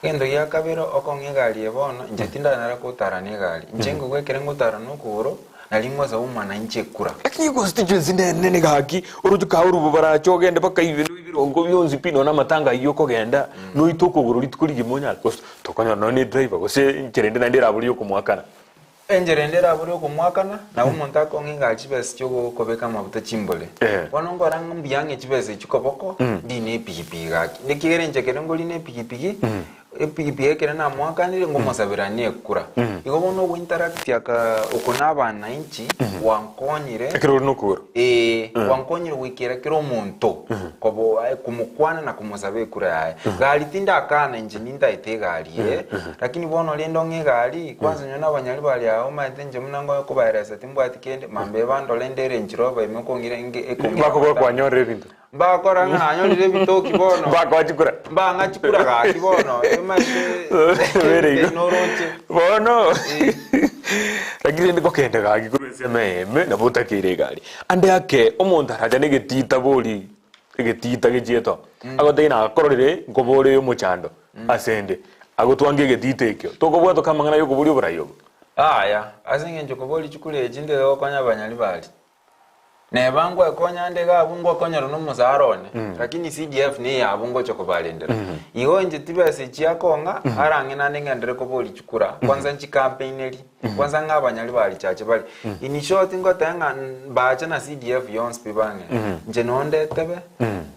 Egento gia kabere okong'a egari eye bono, inche tindanara gotara na egari. Inche nkogwa ekere ngotara na okogoro, nari ngosaba omwananchi ekura. Lakini econstituency nene gaki, oroche kae orubo barache ogende bakaibe ebirongo bionsi pi nonya amatanga ayio okogenda, noite okogoro rituko rigima onyare gose tokonyora nonya na edriver gose enchera ende naende erabore ya okomoakana. Enchera ende erabore okomoakana, nabo omonto akong'a egari chibesa chi'okobeka amabuta chimbore. Bono nkora ng'a mbuya ng'e chibesa echi koboko, ndine epigipigi gaki. Ekiagera inche ekero nkorina epigipigi, epigipigi ekero namoakanire ngomosabera nekura. Igo bono ogointeract aka oko na abananchi gwankonyire. Ekero ore nokogoro. Ee, gwankonyire goikera kera omonto kobo komokwana na komosaba ekura yaye. Gari tindakana inche nintaete egari eye, lakini bono rende ong'e egari, kwanza onye nabanyari bare aa omanyete inche buna ngonya kobaeresa timbwati kende, mambia bandore nde Range Rover ime ekong'ira enge ekong'ira Bakobua amata. kwanyorire ebinto. Mbakora ng'a nanyorire ebitoki bono. Mbakoa chikura. Mbang'a chikura gaki bono, omanyete Bere igo. noroche. Bono lakini rende gokenda gaki korwa ensemo eyemo nabo otakeire egari. Ande ake omonto aracha na egetita bori egetita gechiete oo, agotebia nakororire nkobore omochando asende, agotwange egetita ekio, tokobwatoka amang'ana ya okoboria oborai obo? Yaya, ase eng'encho koboria chikura echi ndire gokonya abanyari baria. Neba ngwekonya ande iga abwo ngwekonyera na omosara one, lakini CDF neyabwo ngocha kobarendera. Igo inche tibesa echi akong'a, arang'e naende ng'enderere koboria chikura, kwanza nchicampainerie, kwanza ng'a abanyari barichache bare. In short ngoteba ng'a mbache na CDF yonsi pi bang'e, inche noo ndetebe,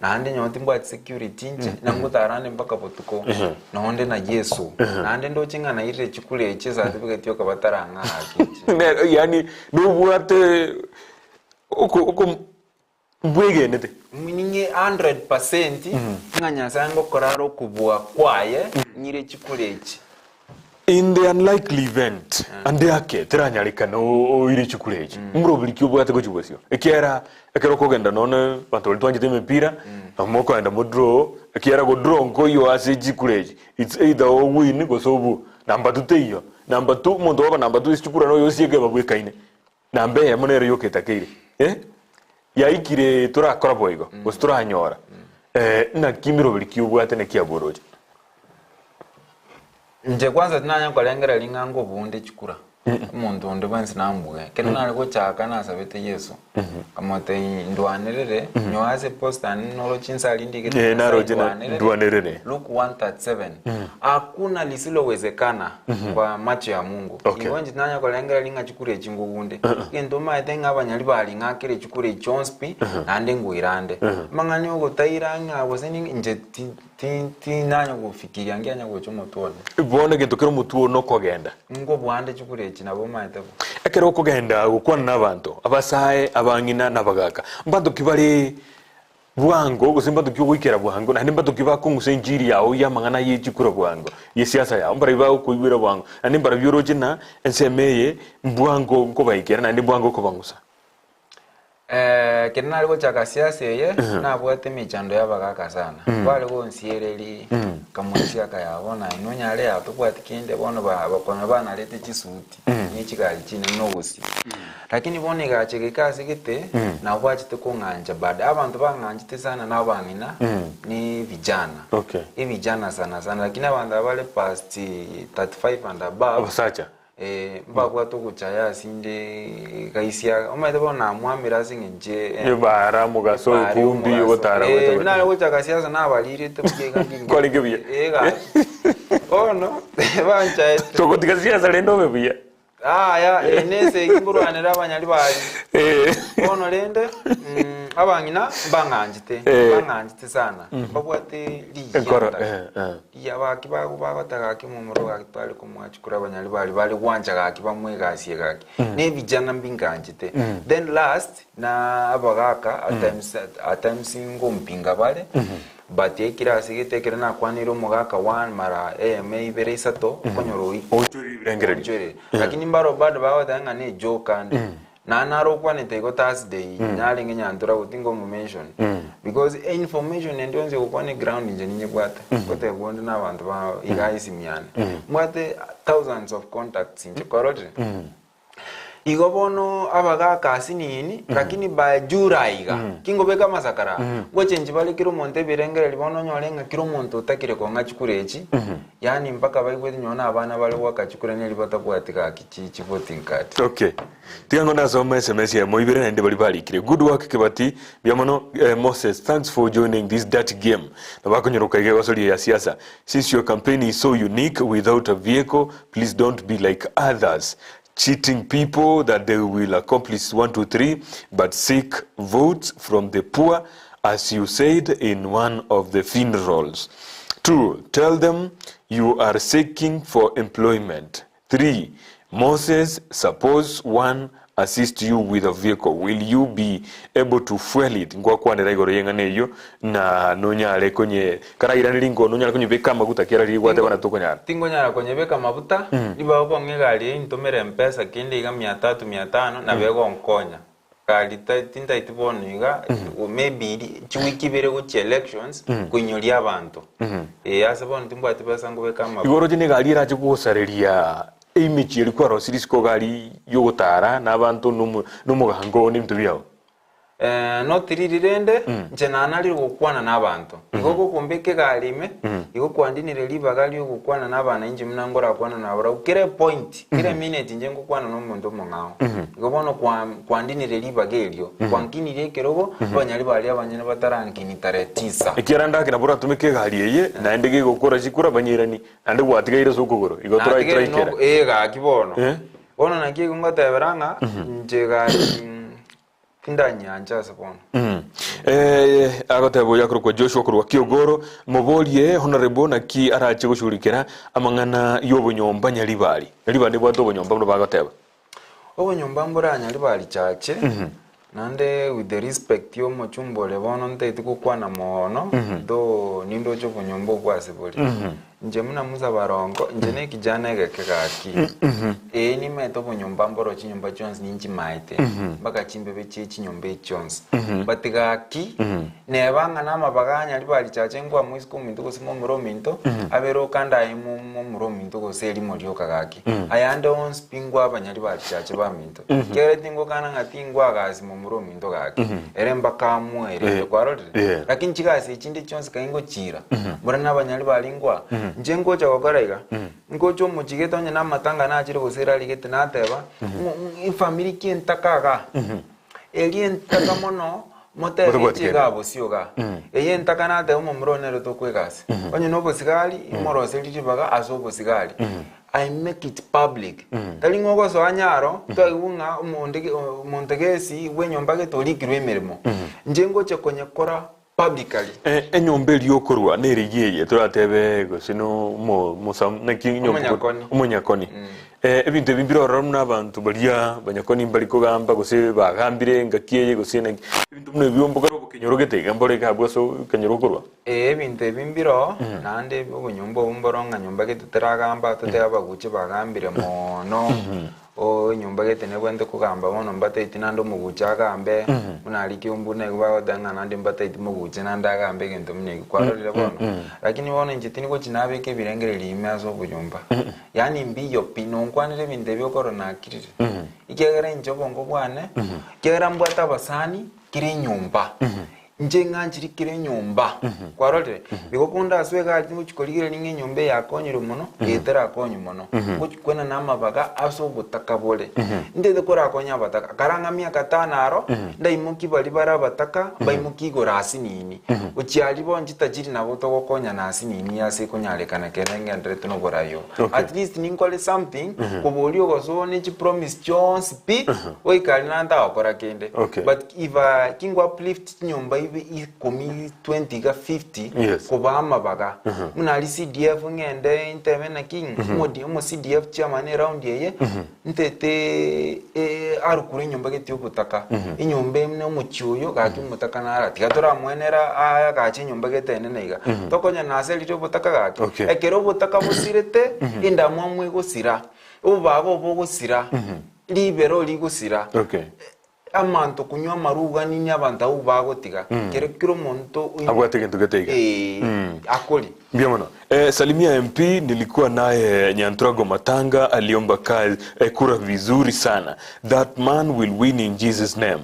naende nyowe timbwati security inche, na ngotara ande mpaka botuko, nonde na Yeso, naende ndoche ng'a nairire chikura echi ecertificate yoka batarang'a gaki inche. Nero yaani nobwate oko oko mbwegenete. Ning'e 100% ng'a Nyasae ngokora are okobua kwaye ng'ire chikura echi. In the unlikely event, ande ake teranyarekana oire chikura echi, mborobiri ki obwate gochia bosio? Ekiagera ekero okogenda nonya abanto baria twanchete emepira, nabo mokoenda modraw, ekiagera godraw nkoiyo ase chikura echi, it's either owin gose obue. Number two teiyo, number two omonto okoba number two ase chikura noyo osieke babwekaine. Namba eyemo nero yoka etakeire, eh, yaikire torakora boigo, gose toranyora, eh, naki emeroberi ki obwate naki abwo oroche? Inche kwanza tinanya korengereria ng'a ngobunde chikura, omonto onde bwensi nambuge. Ekero nare gochaka nasabete Yeso, nkamotebia ndwanerere, nyowe ase eposta yane noroche inse aria ndigete Eh, Nyasaye naroche na- ndwanerere, ndwanerere. Luke 1:37 Hakuna lisilowezekana kwa macho ya Mungu. Okay. Igo inche tinanya korengereria ng'a chikura echi ngogunde. Egento omaete ng'a abanyari baring'akire chikura echi chionsi pi, naende ngoirande. Amang'ana ya ogotaira ng'a gose ning'o, inche ti- ti- tinanya gofikiria ngianya gocha omotwe one. Bono egento kere omotwe one okogenda. Ngobwande chikura echi nabo omaete bo. Ekero okogenda gokwana nabanto, abasae, abang'ina, na abagaaka, mbanto ki bare Bwango, gose mbatoki ogoikera bwango, naende mbatoki bakong'usa enchiri yao y'amang'ana ye chikura bwango, y'esiasa yao, mbarabio bagokoigwera bwango, naende mbarabio oroche ng'a ensemo eye mbwango nkobaikera, naende mbwango okobang'usa. Ekero nare gochaka siasa eye, nabwate emechando y'abagaka sana. Bare gonsiereria, nkamoisia akaya bono aye nonyare yaa tobwati kende, bono ba bakonya banarete chisuti. ne chigari chinene na obosio. Lakini bono egacha egeka ase gete, nabo bachete kong'ancha bado. Abanto bang'anchete sana na abang'ina, ne vijana. Okay. Evijana sana sana, lakini abanto aba bare past 35 and above, Abasacha. Eh, mbabwate ogochaya ase inde gaisia omanyete bono namwamire ase eng'encho eh, Ebara, omogaso, Ebara, ebumbi, omogaso. ogotara Eh, goeta goeta. nare gochaka siasa nabarirete buya iga nginge. Kwarenge buya. Eh, gaki. Bono banchaete. Togotiga siasa rende obe buya. Aya, eye nesegi nkorwanera abanyari bari. Eh. Bono rende mm, abang'ina mbang'anchete, Eh. mbang'anchete sana. Mbabwate rigiya Enkoro, ntaka. eh, eh. Rigiya baki bago bagota gaki momura gaki tware komoachukura abanyari bari bare gwancha gaki bamwegasie gaki. Ne ebijana mbinganchete. Then last na abagaka at times at times ngompinga bare. But ekero ase gete ekero nakwanire omogaka one mara eyemo ibere isato okonyora oi Oonchorerie ebirengererio. Oonchorerie. Lakini mbaro bado bagoteba ng'a ne ejoke ande. Naende naro okwanete igo Thursday narenge nyantura goti ngomo mention. Because information ende yonsi egokwana eground inche ninyebwate. Ngotebwa onde na abanto ba iga esimi yane. Mbwate thousands of contacts inche kwarorire. Igo bono abagaaka asinini, lakini by July iga, kingobeka amasakara aa, ngochenchi bare kera omonto ebirengererio bono onyore ng'a kera omonto otakire kong'a chikura echi, yaani mpaka baigwete nonye na abana bare goaka chikura neri batabwati gaki chi chi voting card. Okay. Tiga ngo nasoma SMS emo ibere naende baria barikire. Good work Kibati, mbuya mono eh, Moses, thanks for joining this dirty game. Nabakonyoroka iga egosoria ya siasa. Since your campaign is so unique without a vehicle, please don't be like others cheating people that they will accomplish 1 2 3 but seek votes from the poor as you said in one of the funerals. 2. Tell them you are seeking for employment. 3. Moses, suppose one assist you with a vehicle, will you be able to fuel it? Ngwakwanera igoro y'eng'ana eyio na nonyare konye karairaneria ingo nonyare konyebeka amaguta kera riria gwateba na tokonyara. Tingonyara konyebeka amabuta, ribaga kong'a egari eye intomere mpesa kende iga mia tatu mia tano nabo egonkonya. Gari ta tintaeti bono iga, maybe ri chiwiki ibere gochia elections, koinyoria abanto. Eh ase bono timbwati besa nkobeka amabuta. Igo oroche negari erache gosareria emechie eria kwarosirie isiko gari yogotara na abanto nomo nomogango oo nebinto biao. Not riri rende, inche nanarire gokwana nabanto. Igo gokombeka egari ime, igo kwandinire ribaga ri'ogokwana nabana inche buna ngorakwane nabarabwo, kera epoint, kera eminute inche ngokwana nomonto omong'ao. Igo bono kwa kwandinire ribaga erio, kwankinirie ekerogo, abanyari baria abanyene batarankini tarehe tisa. Ekiagera ndake nabo oratumeke egari eye, naende gegokora chikura banyeiranie, naende gwatigaire ase okogoro, igo torai Natigaire toraikera. noko ee gaki bono. Eh. Bono naki igo ngotebera ng'a, inche egari Tindanyancha ase bono. Eh, agoteba oyo akorokwa Joshua korwa Kiogoro, moborie Honorable naki arache goshughulikera amang'ana y'obonyomba Nyaribari. Nyaribari nebwate obonyomba buna bagoteba. Obonyomba mbore Nyaribari chache, naende with the respect y'omochumba ore bono ntaeti gokwana moono, though nindoche obonyomba obwo ase bore. Inche buna Musa Barongo, inche nekijana egeke gaki. Ee, nimaete obonyomba mboro chinyomba chionsi ninchimaete, mpaka chimbebe chie chinyomba echi chionsi. But gaki, neba ng'a namabaga anya ribari chache nkwa moiseke ominto gose momura ominto, abere okande aye mo- momura ominto gose erimo rioka gaki. Ayande onsi pi nkwa abanyaribari chache baminto. Ekiagera tingokana ng'a tingwa gasi momura ominto gaki, ere mpaka amoe rende kwarorire? Yeah. Lakini chigasi echinde chionsi kai ngochiira, mbora nabanyari baria nkwa, inche ngocha gokora iga, ngocha omochigete onye namatanga nachire gose erarigete nateba, ng'o- ng'o efamiri ki entaka igaa, eria entaka mono motebe Motobwati eche kende. igaa bosio igaa, eye entaka nateba omomura one nere tokwa egasi, onye na obosigari, imoroserie ribaga ase obosigari, I make it public, tari ng'a ogosoa nyaro, twaigwa ng'a omonde ge omonto gesi bw'enyomba gete orikirwe emeremo, inche ngocha konyekora publicly. Enyomba eria okorwa nerigia eye toratebe gose no omo mosa naki enyomba Omonyakoni. omonyakoni. Ebinto ebi mbire ororo buna abanto baria banyakoni mbari kogamba gose bagambire engaki eye gose naki ebinto buna ebio mbokare obokenyoro gete iga mbore iga abwo ase ekenyoro okorwa. Ee, ebinto ebi mbiroo, naende obonyomba obo mboro ng'a nyomba gete teragamba totebe abaguche bagambire mono. Oo enyomba gete nebwenerete kogamba bono mbataeti naende omogucha agambe, buna aria kiumbu nigo bagoteba ng'a naende mbataeti moguche naende agambe egento buna ekio, kwarorire bono? Lakini bono inche tindi gochia nabeka ebirengererio ime ase obonyomba, yaani mbiyo pi, nonkwanera ebinto ebi okorora nakirire, ekiagera inche obongo bwane, ekiagera mbwate abasani kera enyomba. Inche ng'anchire kera enyomba, kwarorire? Igo kondasoe iga aria tingochi korigereria ng'a enyomba eye yakonyire mono, eye terakonywa mono. Ngochi kwenana amabaga ase obotaka bore. Ntete korakonya abataka, karang'a miaka tano aro, ndaimokie baria bare abataka, mbaimokie igoro ase nini. Gochia aria bono chitajiri nabo togokonyana ase nini ase ekonyarekana kere ngenderete noborai obo. At least ninkore something, koboria ogosoa ne chipromise chionsi pi, goika aria nantagokora kende. Okay. But if I kingwa uplift chinyomba ibe ikomi 20 iga 50 Yes. kobaa amabaga buna aria CDF ng'ende ntebe naki omodi omo CDF chairman eround eye ntete eh, arukure enyomba gete obotaka enyomba ime omochie oyo gaki omotaka nara tiga toramwenera agache enyomba gete enene iga tokonya nase riria obotaka gaki Okay. ekero obotaka bosirete endamwamu egosira obobaga obo bogosira ribero rigosira Okay. Amanto konywa amarwa nini abanto abwo bagotiga, kero kera omonto oino Abwate egento gete iga. Ee, akori. Mbuya mono. Eh, salimia MP nilikuwa naye Nyantrago Matanga aliomba kazi, eh, kura vizuri sana. That man will win in Jesus name.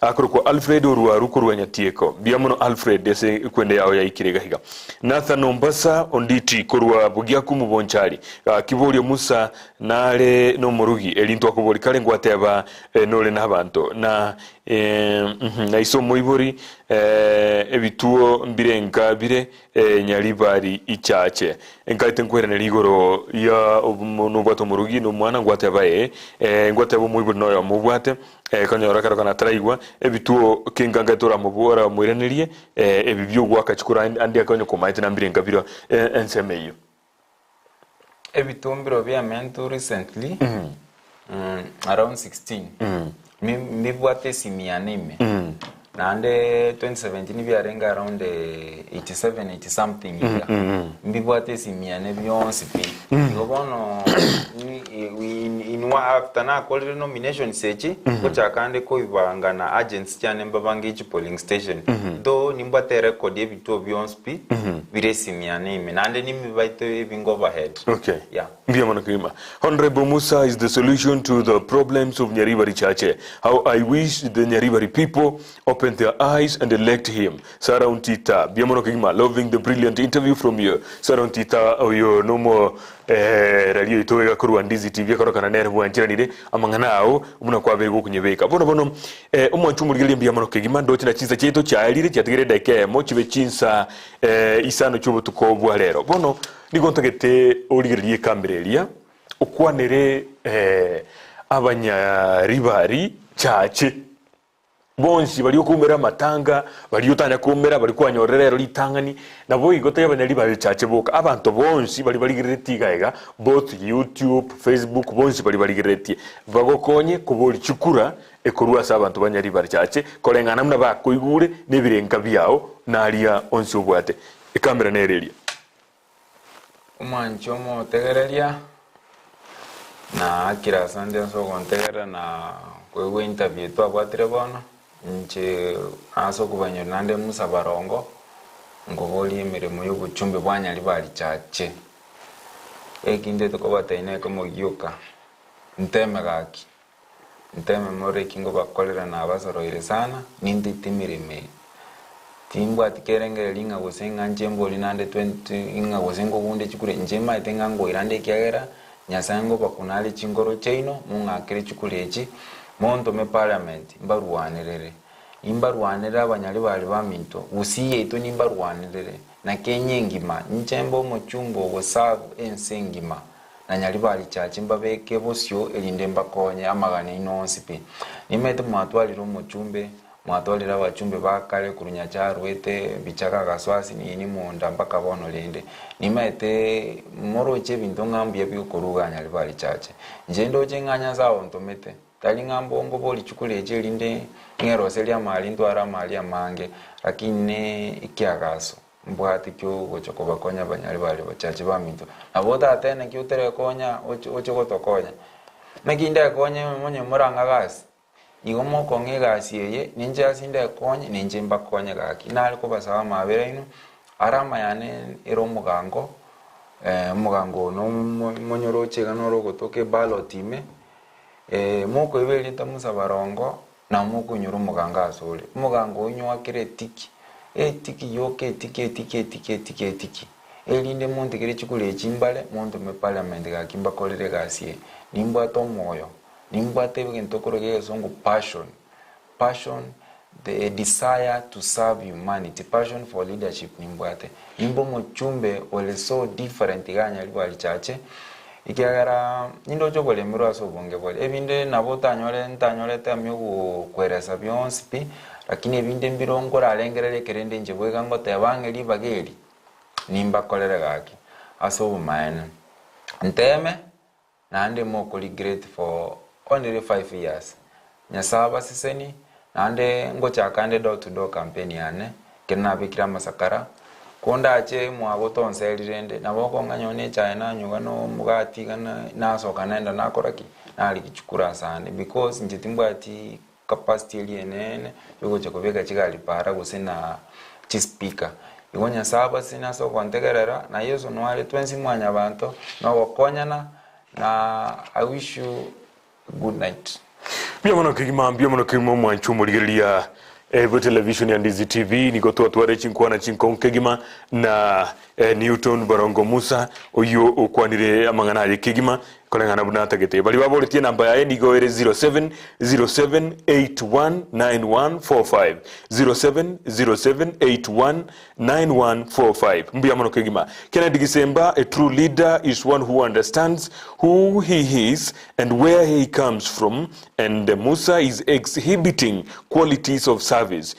Akorokwa Alfred Orwaru korwa Nyatieko. Mbuya mono Alfred ase ekwende yao yaikire iga iga. Nathan Ombasa Onditi korwa Bogiakumu Bonchari. Gaki boria Musa nare nomorugi erinto akobori kare ngwateba Nore nabanto, na na ise omoibori, ebituo mbire nka bire nyaribari ichache. Nkaete nkweraneri igoro ya nobwate omorugi na omwana, ngwateba ee, ngwateba omoibori noyomo obwate, konyora ekero kana taraigwa ebituo kenga nkaete oramoiranerie ebi biogoaka chikura ande akonye komaete nambire nka bire ensemo eyio. Ebitumbiro biamentwe recently around 16 mbibwate esimi yane ime naende 2017 biarenge around 87 80 something iga mbibwate esimi yane bionsi pi igo bono in after nakorire nominations echi ngochaka ande koibangana agents chiane mbabange each polling station though nimbwate erecord ya ebituo bionsi pi bire esimi yane ime naende nimibaito ebinge overhead Okay. yeah. Mbuya mono kegima. Honorable Musa is the solution to the problems of Nyaribari Chache. How I wish the Nyaribari people open their eyes and elect him. Sarah Ontita, mbuya mono kegima. Loving the brilliant interview from you. Sarah Ontita oyo nomo eh, radio ito iga korwa Ndizi TV akorokana nere bwancheranire amang'ana ao buna kwabere gokunyebeka. Bono bono eh, omwancho omorigereria mbuya mono kegima ndoche na chinsa chiaito chiaerire chiatigire edakika eyemo chibe chinsa eh, isano chi'obotuko bwa rero. Bono nigo ntagete origererie ekamera eria, okwanere eh, abanyaribari chache bonsi baria okoumera amatanga, baria otanya koumera, baria kwanyorire rero ritang'ani, naboigo tari abanyaribari chache boka, abanto bonsi baria barigereretie iga iga, both YouTube, Facebook, bonsi baria barigereretie, bagokonye koboria chikura ekorwa ase abanto banyaribari chache, koreng'ana buna bakoigure na ebirenka biao naria onsi obwate. Ekamera nere eria. Omwanchi omotegereria, na akire asante ase ogontegerera na koigwa interview twabwatire bono, inche ase okobanyora naende Musa Barongo, nkoboria emeremo ya obochumbe bwa Nyaribari Chache. Eki ntete kobatebia nekomo gioka, nteme gaki, Nteme more eki ngobakorera nabasoroire sana, nintete emeremo eye. Timbwati kerengererio ng'a gose ng'a nche mbori naende 20 ng'a gose ngogunde chikure, inche maete ng'a ngoira nde ekiagera Nyasae ngobakuna are chinkoro chiaino, mong'akere chikure echi, montome parliament mbarwanerere. Nimbarwanerere abanyaribari baminto, gusii yaito nimbarwanerere, na Kenya engima, inche mbe omochumba ogoserve ense engima. na Nyaribari Church mbabeke bosio erinde mbakonye amagani aino onsi pi. Nimaete mwatwarire omochumbe, mwatwarire abachumbe ba kare korwa Nyachae arwete bichaka agasoa ase nini monda mpaka bono rende. Nimaete moroche ebinto ng'a mbuya bigokoruga Nyaribari Church. Inche ndoche ng'a Nyasae ontomete. Tari ng'a mbongo borichuko riache erinde ng'eroserie amari ntware amari amange, lakini ne ekiagaso. Mbwate ki ogocha kobakonya abanyare baria bachache baminto? Nabo otatebe naki oterekonya oche oche gotokonya. Naki ndekonye onye morang'a gasi, igo mokong'a egasi eye, ninche ase ndekonye, ninche mbakonye gaki. Nare kobasaba amabera aino, are amayane ere omogango, omogango oyo nomo monyoroche iga noro ogotoka eballot ime, mokoiba erieta Musa Barongo. Nabo mokonyora omoganga asore. Omoganga oyio nyoakere etiki, etiki yoka etiki etiki etiki etiki etiki, erinde montigere chikura echi mbare, montome parliament gaki mbakorere egasi eye. Nimbwate omoyo, nimbwate egento okoroka egesongo passion, passion, the desire to serve humanity, passion for leadership nimbwate. Nimbe omochumbe ore so different iga Nyaribari Chache, ekiagera nindoche oboremerwa ase obonge bore. Ebinde nabo otanyore ntanyore etime ya ogokoeresa bionsi pi, lakini ebinde mbire nkorarengereria ekerende inche bweka ngoteba ng'a ribaga eri, nimbakorere gaki ase obomaene. Nteeme. Naende moko regret for only 5 years. Nyasae abaseseni, naende ngochaka nde door to door campaign yane, ekero nabekire amasakara, ko ndache mwago tonseri rende, nabo okong'a nonye na echae nanywa na omogati iga nasoka naenda nakora ki? Narigia chikura asande because inche timbwati capacity eria enene yogocha kobeka chigari para gose na chispeaker. Igo Nyasae abaseseni ase ogontegerera, na Yeso noare twensi mwanyabanto, na ogokonyana, na I wish you good night. Mbuya mono kegima, mbuya mono kegima omwancho omorigereria bwe television ya Ndizi TV nigo twatware chinkwana chinkong'u kegima na Newton Barongo Musa oyio okwanire amang'ana aye kegima koreng'ana buna atagete. Baria baboretie enamba yaye nigo ere 0707819145 0707819145 mbuya mono kegima. Kennedy Gisemba, a true leader is one who understands who he is and where he comes from, and Musa is exhibiting qualities of service,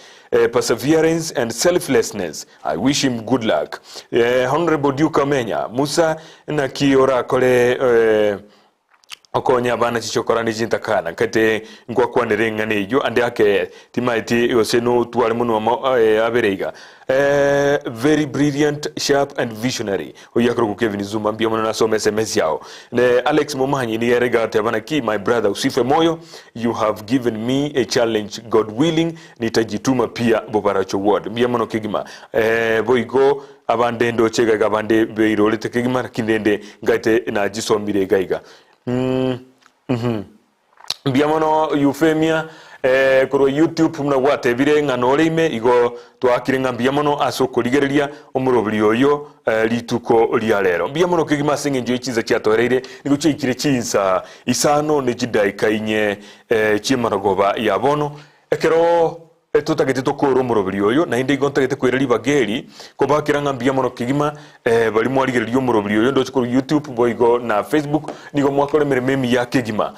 perseverance and selflessness. I wish him good luck. Honorable Duke Amenya, Musa naki orakore okonya abana chichokora ne chintakana nkate nkwakwanere eng'ana eyio ande ake timaeti gose notware monwa abere iga. Very brilliant, sharp and visionary. Oyo akoroku Kevin Zuma, mbuya mono nasoma SMS yao. Ne Alex Momanyi niga ere gateba naki my brother usife moyo, you have given me a challenge, God willing nitajituma pia Bobaracho ward. Mbuya mono kegima. Boigo abande ndoche iga iga abande beirorete kegima lakini rende ngaete najisomire iga iga. Mbuya mono Euphemia korwa YouTube buna gwatebire ng'a nore ime igo twakire ng'a mbuya mono ase okorigereria omoroberi oyo rituko ria rero. Mbuya mono kegima ase eng'encho ye chinsa chiatoereire nigo chiaikire chinsa isano ne chidaika inye chi'emarogoba ya bono ekero totagete tokore omoroberi oyo naende igo ntagete koira ribaga eri kobakera ng'a mbuya mono kegima baria mwarigereria omoroberi oyo ndoche korwa YouTube boigo na Facebook nigo mwakora emeremo emiya kegima.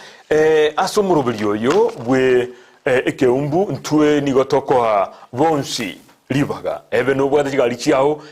Ase omoroberi oyo bwe ekeumbu ntwe nigo tokoa bonsi ribaga ebe nobwate chigari chiao.